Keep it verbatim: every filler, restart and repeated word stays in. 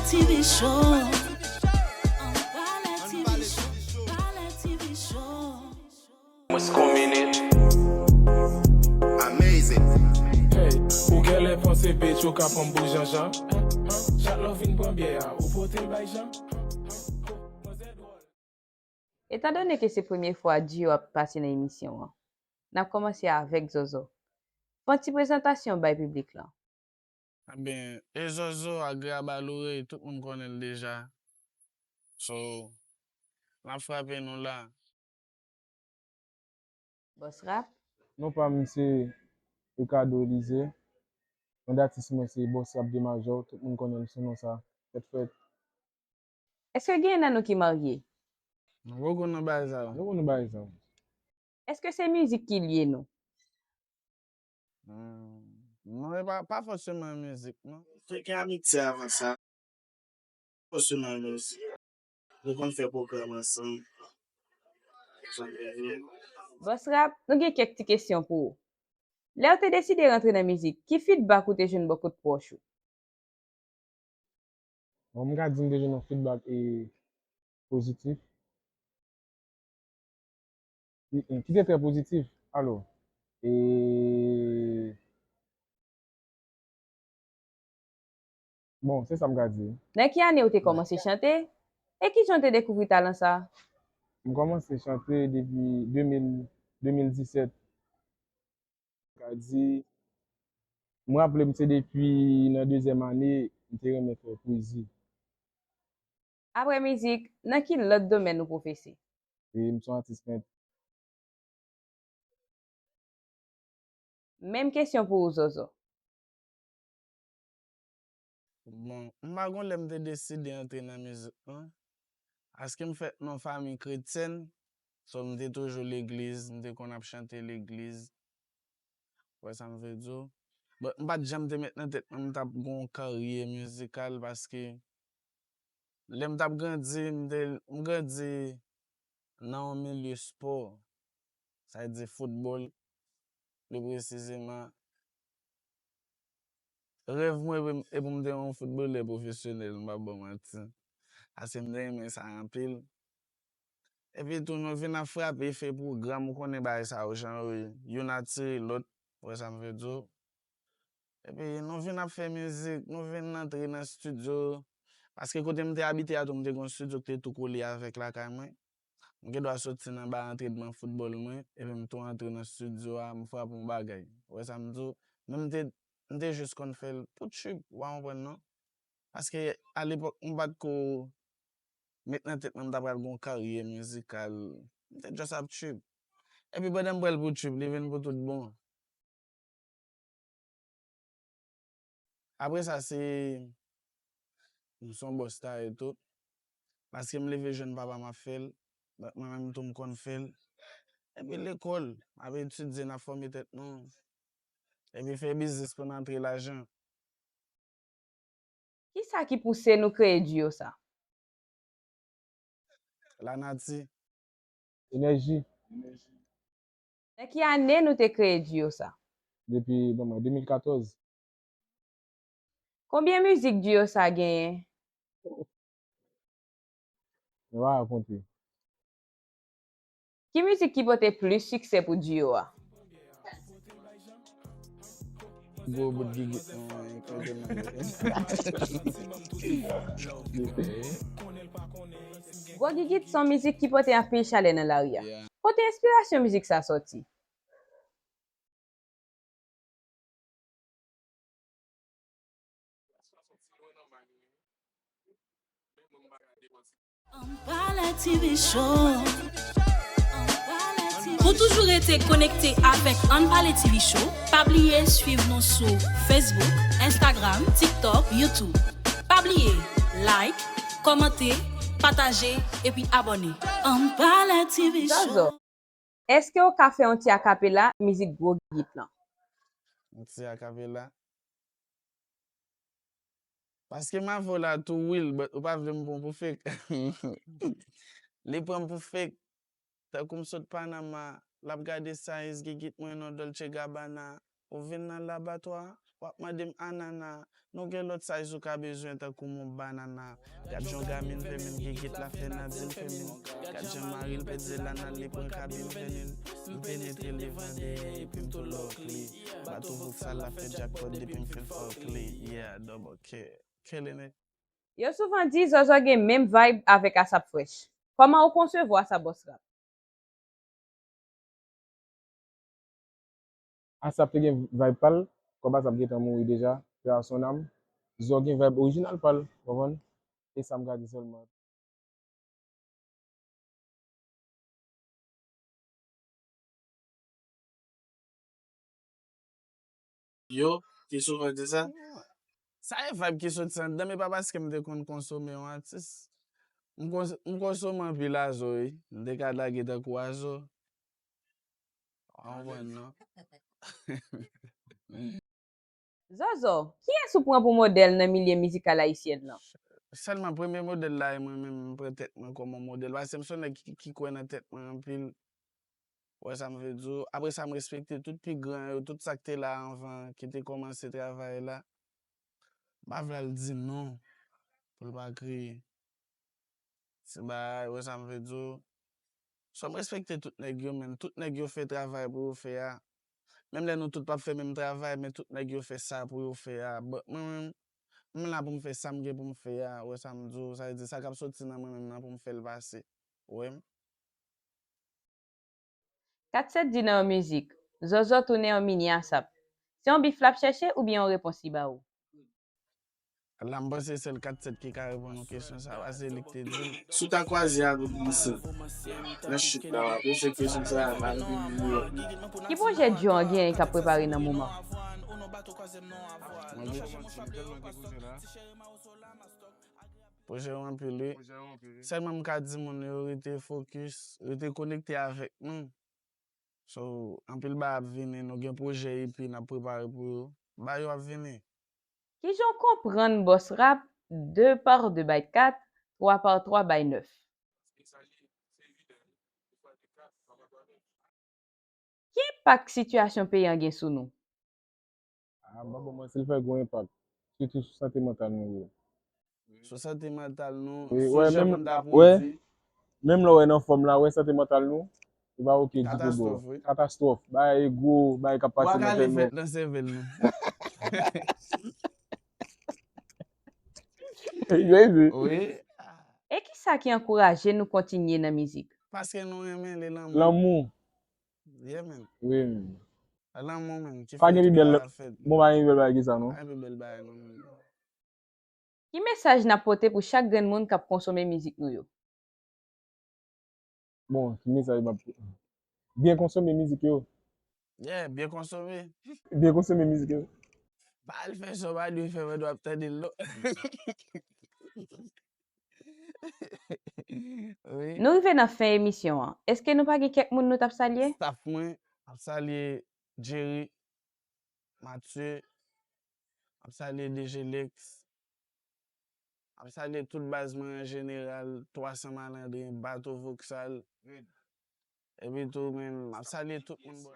T V Show. Ann pale T V Show. Pale T V Show. Mwen se konbine. Amazing. Hey, ou genlè panse Petro ka pran m pou Jean Jean. Chak lè w fin pran byè a, ou pote l bay Jean. Etandone ke se premye fwa Duo ap pase nan emisyon an, n ap kòmanse avèk Zozo. Fè yon ti prezantasyon bay piblik lan. Ebyen, e Zozo, Agri a ba lourey, tout moun konnen l deja. So, n ap frape nou la. Bòs Rap. Non pa m se Ricardo Elysée. Non datis mwen se Bòs Rap de Majò, tout moun konnen m sou non sa. Fèt fèt. Èske genyen nan nou ki marye? Nou poko nan bagay sa yo. Nou poko nan bagay sa yo. Èske se mizik ki lye nou? Hmm, non, e pa, pa fòseman mizik, non. Te gen amitye avan sa. Fòseman mizik. Nou konn fè pwogram ansanm. Bòs Rap, nou gen kèk ti kesyon pou ou. Lè w te deside rantre nan mizik, ki feedback ou te jwenn bò kot pwòch ou? Bon, m ka di m te jwenn yon feedback e pozitif. Ki, ki te trè pozitif. Alò, e, bon, se sa m ka di. Nan ki ane ou te kòmanse chante? E kijan w te dekouvri talan sa a? M kòmanse chante depi de mil, de mil disèt. Ka di, m raple m se depi nan dezyèm ane, m te renmen fè pwezi. Apre mizik, nan ki lòt domèn ou pwofese? E m se yon atis pent. Menm kesyon pou ou, Zozo. Bon, m pa gon lè m te deside antre nan mizik lan. Paske m fèt nan yon fanmi kretyèn, so m te toujou legliz, m te konn ap chante legliz. Ou wè sa m vle di w? But m pa t janm te met nan tèt mwen m t ap gon karyè mizikal paske lè m t ap grandi, m te, m grandi nan yon milye spò, sa vle di foutbòl, pli presizeman. Rèv mwen, e pou m, e pou m te yon foutbolè pwofesyonèl, m p ap ba w manti. Paske m te renmen sa anpil. Epi tou, nou vin ap frape, fè pwogram, ou konnen bagay sa yo jan yo ye. Youn atire lòt, ou wè sa m vle di w. Epi nou vin ap fè mizik, nou vin antre nan estidyo. Paske kote m te abite a tou, m te gen yon estidyo ki te tou kole avèk lakay mwen. M gen dwa soti nan ba antrenman foutbòl mwen, epi m tou antre nan estidyo a, m frape yon bagay. Ou wè sa m di w? Men m te, m te jis konn fè l pou trip, ou pa konprann non? Paske alepòk, m pa t ko met nan tèt mwen m ta pral gen yon karyè mizikal. M te just ap trip. Epi pandan m pral pou trip, li vin pou tout bon. Apre sa, se, m se yon bòs ta etou. Paske m leve jèn papa m ap fè l, mwen menm tou m konn fè l. Epi lekòl, m ap etidye, n ap fòme tèt nou. Epi fè biznis pou n antre lajan. Kisa ki pouse nou kreye duo sa? Lanati. Enèji. Nan ki ane nou te kreye duo sa? Depi, ban mwen, de mil katòz. Konbyen mizik duo sa genyen? Mwen pa rakonte. Ki mizik ki pote plis siksè pou duo a? Gwo bout gigit mwen kote mwen. Gwo Gigit se yon mizik ki pote anpil chalè nan lari a. Yeah. Kote enspirasyon mizik sa sòti? Ann pale T V Show. Pou toujou rete konekte avèk Ann Pale T V Show, pa bliye swiv nou sou Facebook, Instagram, TikTok, YouTube. Pa bliye like, kòmante, pataje, epi abòne. Ann pale T V Show. Zozo, èske w ka fè yon ti akapela mizik Gwo Gigit lan? Yon ti akapela? Paske m avè w la tou real, but ou pa vle m pran w pou fake. Li pran m pou fake. Tankou m sot Panama, l ap gade size gigit mwen nan Dolce Gabbana. Ou vin nan labatwa, W ap mande m anana. Nou gen lòt size ou ka bezwen tankou mon banana. Gad jan Gamin fèmen, Gigit la fè Nadine fèmen. Gad jan Maril pèt zèl la nan li pran kabin fèmen. M penetre l devan dèyè epi m tou lock li. Bato voksal la fè jackpot depi m fin fuck li. Yeah, double K. Killing it. Yo souvan di Zòzò gen menm vibe avèk Asap Fresh. Kòman ou konsevwa sa bòs rap? Asap te gen vibe pa l, kòm Asap gentan mouri deja, paix à son âme. Zò gen vibe orijinal pa l, konprann? E sa m ka di sèlman. Yo, ki souvan di sa. Sa e vibe ki soti anndan m, e pa paske m te konn konsome yon atis. M kons- m konsome anpil Azo wi. M te ka lage tankou Azo. Ou konprann non? Zòzò, kiyès ou pran pou modèl nan milye mizikal ayisyèn lan? Sèlman premye modèl la e mwen menm m pran tèt mwen kòm yon modèl. Paske m se yon nèg ki, ki kwè nan tèt mwen anpil. Ou wè sa m vle di w? Apre sa, m respekte tout pi gran yo, tout sa k te la anvan, ki te kòmanse travay la. M pa vle al di non pou l pa kriye. Se bagay, ou wè sa m vle di w? So, m respekte tout nèg yo, men tout nèg yo fè travay pou yo fè a. Menm lè nou tout p ap fè menm travay, men tout nèg yo fè sa pou yo fè a. But mwen menm, m la pou m fè sa m gen pou m fè a. Ou wè sa m di w? Sa vle di, sa k ap soti nan mwen menm nan pou m fè l pase. Ou wè m? Kat sèt di nan yon mizik, Zòzò tounen yon mini Asap. Se yon bif l ap chèche oubyen yon repons li ba ou? La m panse sèl Kat sèt ki ka reponn yon kesyon sa, paske li k te di m. Si w ta kwaze avèk Vincent nan chit la, w ap wè se kesyon sa a, m a rive milye. Ki pwojè Djo an genyen k ap prepare nan moman? Pwojè yo anpil wi. Sèlman m ka di moun yo rete fokis, rete konekte avèk nou. So, anpil bagay ap vini, nou gen pwojè epi n ap prepare pou yo. Bagay yo ap vini. Kijan w konprann bòs rap de par de bay kat, twa par twa bay nèf? Ki enpak sitiyasyon peyi an gen sou nou? Ah, m pa ba w manti, l fè gwo enpak. Sitou sou sante mantal nou yo. Sou sante mantal nou, Wi, sou wè, jan menm, pou n ta wè, pwodui. Menm lè w wè nan fòm la, wè sante mantal nou, li pa oke ditou, bro. Katastwòf, wi. Katastwòf. Bagay gwo, bagay k ap pase Bwa nan kale tèt nou. Fèt nan sèvèl nou. Wi, wi. Wi. E kisa ki ankouraje nou kontinye nan mizik? Paske nou renmen li, lanmou. Lanmou. Yeah, man. Wi, men. Lanmou, man. Ki Pa fè gen pi tout bèl, bagay ap fèt. Bon, pa gen pi bèl bagay ki sa, non? Pa gen pi bèl bagay, non, man. Ki mesaj n ap pote pou chak grenn moun k ap konsome mizik nou yo? Bon, ki mesaj m ap. Byen konsome mizik yo. Yeah, byen konsome. Byen konsome mizik yo. Pa al fè sa w pa dwe fè pandan w ap tande l, non. Wi. Nou rive nan fen emisyon an. Èske nou pa gen kèk moun nou t ap salye? Staff mwen, ap salye Jerry, Mathieu, ap salye D J Lex, ap salye tout baz mwen an jeneral, twa san Malandren, Bato Voksal. Epi tou, men, ap salye tout moun bò.